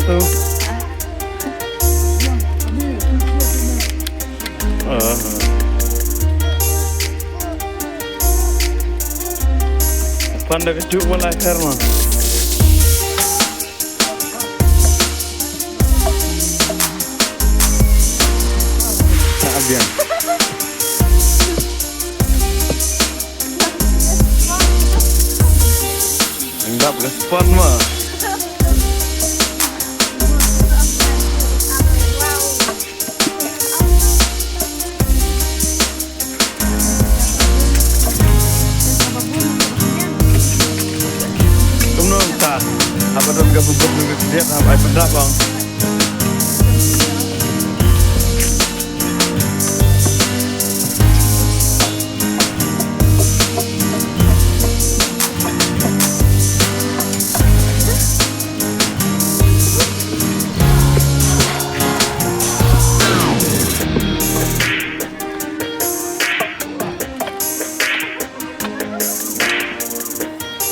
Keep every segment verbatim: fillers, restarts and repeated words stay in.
Aha. Panda ka juk wala kar ma. Abiang. Ang dap ka span ma. Kumno ta? Haba don ka bubut ka kdiat haba ai pyndap bang.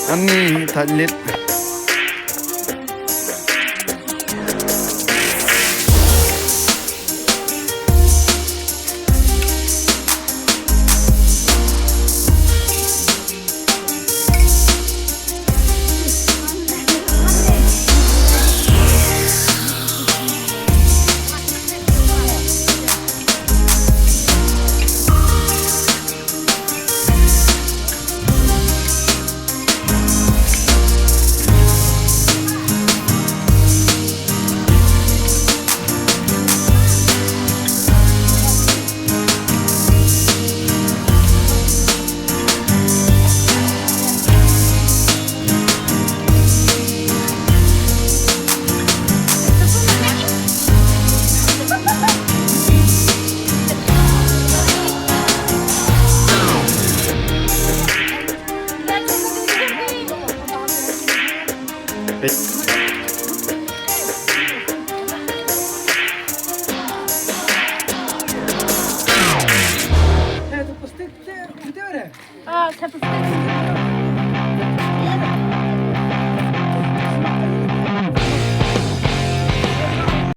Ani thait lit. Ah, sa plastik.